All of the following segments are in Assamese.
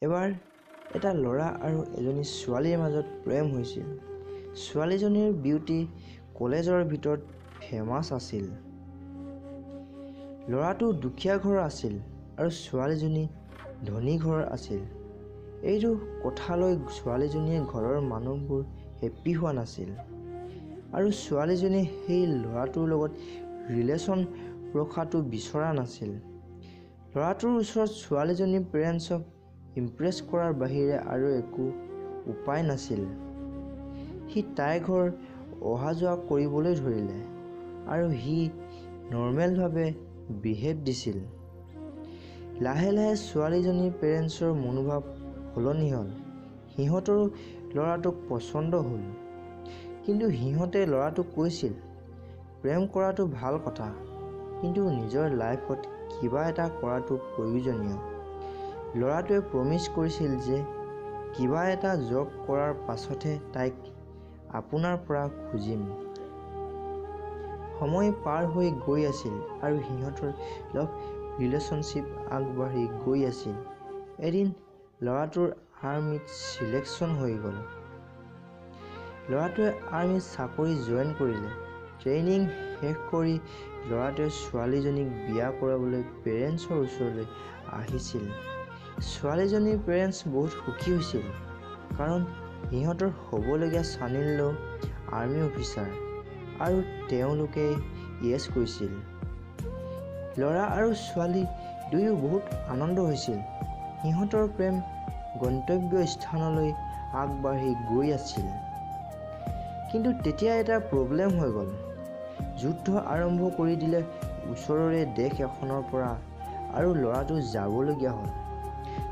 এবাৰ এটা ল'ৰা আৰু এজনী ছোৱালীৰ মাজত প্ৰেম হৈছিল। ছোৱালীজনীৰ বিউটি কলেজৰ ভিতৰত ফেমাছ আছিল। ল'ৰাটো দুখীয়া ঘৰৰ আছিল আৰু ছোৱালীজনী ধনী ঘৰৰ আছিল। এইটো কথালৈ ছোৱালীজনীয়ে ঘৰৰ মানুহবোৰ হেপ্পী হোৱা নাছিল আৰু ছোৱালীজনীয়ে সেই ল'ৰাটোৰ লগত ৰিলেশ্যন ৰখাটো বিচৰা নাছিল। ল'ৰাটোৰ ওচৰত ছোৱালীজনীৰ পেৰেণ্টছক ইমপ্ৰেছ কৰাৰ বাহিৰে আৰু একো উপায় নাছিল। সি তাইৰ ঘৰ অহা যোৱা কৰিবলৈ ধৰিলে আৰু সি নৰ্মেলভাৱে বিহেভ দিছিল। লাহে লাহে ছোৱালীজনীৰ পেৰেণ্টছৰ মনোভাৱ সলনি হ'ল। সিহঁতৰো ল'ৰাটোক পচন্দ হ'ল, কিন্তু সিহঁতে ল'ৰাটোক কৈছিল, প্ৰেম কৰাটো ভাল কথা, কিন্তু নিজৰ লাইফত কিবা এটা কৰাটো প্ৰয়োজনীয়। ল'ৰাটোৱে প্ৰমিছ কৰিছিল যে কিবা এটা জব কৰাৰ পাছতহে তাইক আপোনাৰ পৰা খুজিম। সময় পাৰ হৈ গৈ আছিল আৰু সিহঁতৰ লাভ ৰিলেশ্যনশ্বিপ আগবাঢ়ি গৈ আছিল। এদিন ল'ৰাটোৰ আৰ্মিত চিলেকশ্যন হৈ গ'ল। ল'ৰাটোৱে আৰ্মিত চাকৰি জইন কৰিলে। ট্ৰেইনিং শেষ কৰি ল'ৰাটোৱে ছোৱালীজনীক বিয়া কৰাবলৈ পেৰেণ্টছৰ ওচৰলৈ আহিছিল। ছোৱালীজনীৰ পেৰেণ্টছ বহুত সুখী হৈছিল, কাৰণ সিহঁতৰ হ'বলগীয়া son in law army officer আৰু তেওঁলোকে য়েছ কৈছিল। ল'ৰা আৰু ছোৱালী দুয়ো বহুত আনন্দ হৈছিল। সিহঁতৰ প্ৰেম গন্তব্য স্থানলৈ আগবাঢ়ি গৈ আছিল। কিন্তু তেতিয়া এটা প্ৰব্লেম হৈ গ'ল। যুদ্ধ আৰম্ভ কৰি দিলে ওচৰৰে দেশ এখনৰ পৰা আৰু ল'ৰাটো যাবলগীয়া হ'ল।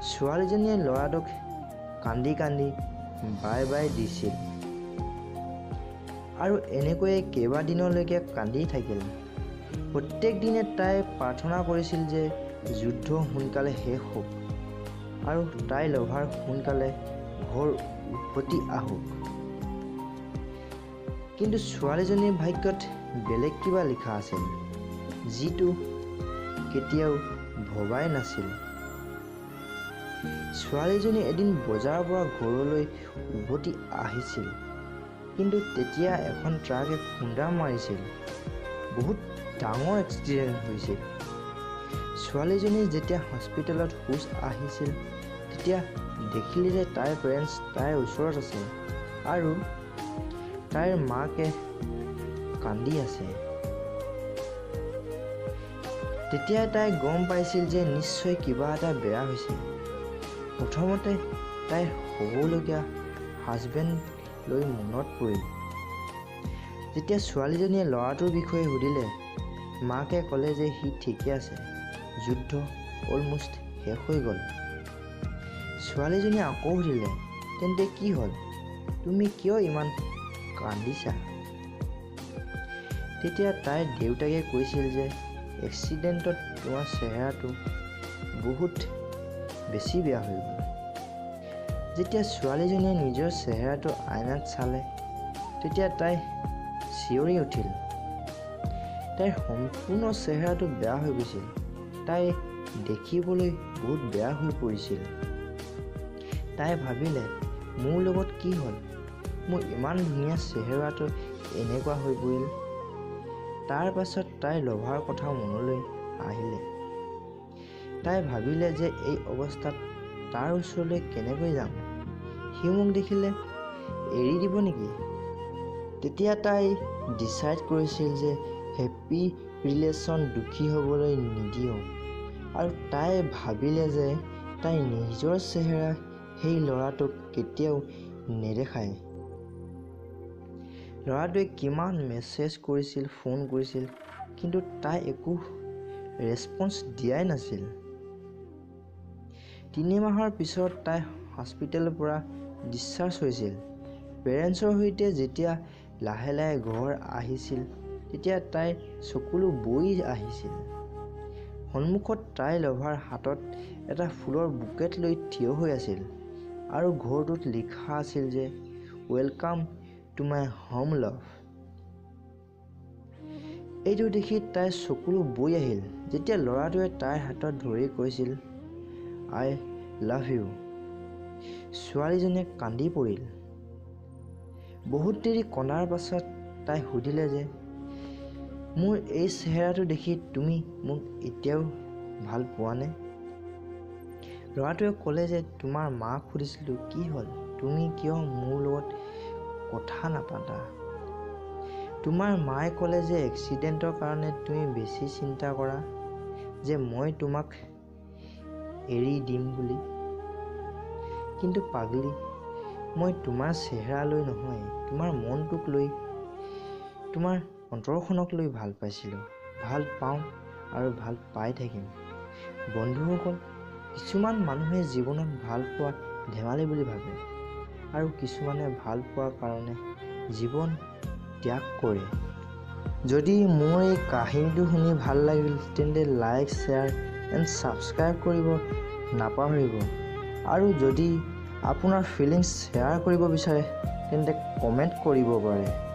ছোৱালীজনীয়ে ল'ৰাটোক কান্দি কান্দি বাই বাই দিছিল আৰু এনেকৈয়ে কেইবাদিনলৈকে কান্দি থাকিল। প্ৰত্যেক দিনে তাই প্ৰাৰ্থনা কৰিছিল যে যুদ্ধ সোনকালে শেষ হওক আৰু তাইৰ লভাৰ সোনকালে ঘৰ উভতি আহক। কিন্তু ছোৱালীজনীৰ ভাগ্যত বেলেগ কিবা লিখা আছিল, যিটো কেতিয়াও ভবাই নাছিল। ছোৱালীজনী এদিন বজাৰৰ পৰা ঘৰলৈ উভতি আহিছিল, কিন্তু তেতিয়া এখন ট্ৰাকে খুন্দা মাৰিছিল। বহুত ডাঙৰ এক্সিডেণ্ট হৈছিল। ছোৱালীজনী যেতিয়া হস্পিটেলত হুঁচ আহিছিল, তেতিয়া দেখিলে যে তাইৰ পেৰেণ্টছ তাইৰ ওচৰত আছে আৰু তাইৰ মাকে কান্দি আছে। তেতিয়া তাই গম পাইছিল যে নিশ্চয় কিবা এটা বেয়া হৈছে। প্ৰথমতে তাইৰ হ'বলগীয়া হাজবেণ্ডলৈ মনত পৰিল। যেতিয়া ছোৱালীজনীয়ে ল'ৰাটোৰ বিষয়ে সুধিলে, মাকে ক'লে যে সি ঠিকে আছে, যুদ্ধ অলমষ্ট শেষ হৈ গ'ল। ছোৱালীজনীয়ে আকৌ সুধিলে, তেন্তে কি হ'ল, তুমি কিয় ইমান কান্দিছা? তেতিয়া তাইৰ দেউতাকে কৈছিল যে এক্সিডেণ্টত তোমাৰ চেহেৰাটো বহুত বেছি বেয়া হৈ গ'ল। যেতিয়া ছোৱালীজনীয়ে নিজৰ চেহেৰাটো আইনাত চালে, তেতিয়া তাই চিঞৰি উঠিল। তাইৰ সম্পূৰ্ণ চেহেৰাটো বেয়া হৈ গৈছিল। তাই দেখিবলৈ বহুত বেয়া হৈ পৰিছিল। তাই ভাবিলে, মোৰ লগত কি হ'ল, মোৰ ইমান ধুনীয়া চেহেৰাটো এনেকুৱা হৈ পৰিল। তাৰ পাছত তাইৰ লভাৰ কথা মনলৈ আহিলে। তাই ভাবিলে যে এই অৱস্থাত তাৰ ওচৰলৈ কেনেকৈ যাম, সি মোক দেখিলে এৰি দিব নেকি? তেতিয়া তাই ডিচাইড কৰিছিল যে হেপ্পী ৰিলেশ্যন দুখী হ'বলৈ নিদিওঁ। আৰু তাই ভাবিলে যে তাই নিজৰ চেহেৰা সেই ল'ৰাটোক কেতিয়াও নেদেখায়। ল'ৰাটোৱে কিমান মেছেজ কৰিছিল, ফোন কৰিছিল, কিন্তু তাই একো ৰেচপন্স দিয়াই নাছিল। 3 মাহৰ পিছত তাই হস্পিটেলৰ পৰা ডিছচাৰ্জ হৈছিল। পেৰেণ্টছৰ সৈতে যেতিয়া লাহে লাহে ঘৰ আহিছিল, তেতিয়া তাইৰ চকুলো বৈ আহিছিল। সন্মুখত তাইৰ লভাৰ হাতত এটা ফুলৰ বুকেট লৈ থিয় হৈ আছিল আৰু ঘৰটোত লিখা আছিল যে welcome to my home love. এইটো দেখি তাইৰ চকুলো বৈ আহিল। যেতিয়া ল'ৰাটোৱে তাইৰ হাতত ধৰি কৈছিল, I love you. ছোৱালীজনীয়ে কান্দি পৰিল। বহুত দেৰি কন্দাৰ পাছত তাই সুধিলে যে মোৰ এই চেহেৰাটো দেখি তুমি মোক এতিয়াও ভাল পোৱানে? ল'ৰাটোৱে ক'লে যে তোমাৰ মাক সুধিছিলোঁ, কি হ'ল, তুমি কিয় মোৰ লগত কথা নাপাতা? তোমাৰ মায়ে ক'লে যে এক্সিডেণ্টৰ কাৰণে তুমি বেছি চিন্তা কৰা, যে মই তোমাক এৰি দিম বুলি। কিন্তু পাগলি, মই তোমাৰ চেহেৰালৈ নহয়, তোমাৰ মনটোক লৈ, তোমাৰ অন্তৰখনক লৈ ভাল পাইছিলোঁ, ভাল পাওঁ আৰু ভাল পাই থাকিম। বন্ধুসকল, কিছুমান মানুহে জীৱনত ভাল পোৱা ধেমালি বুলি ভাবে আৰু কিছুমানে ভাল পোৱাৰ কাৰণে জীৱন ত্যাগ কৰে। যদি মোৰ এই কাহিনীটো শুনি ভাল লাগিল, তেন্তে লাইক, শ্বেয়াৰ এণ্ড ছাবস্ক্ৰাইব কৰিব নাপাহৰিব। আৰু যদি আপোনাৰ ফিলিংছ শ্বেয়াৰ কৰিব বিচাৰে, তেন্তে কমেণ্ট কৰিব পাৰে।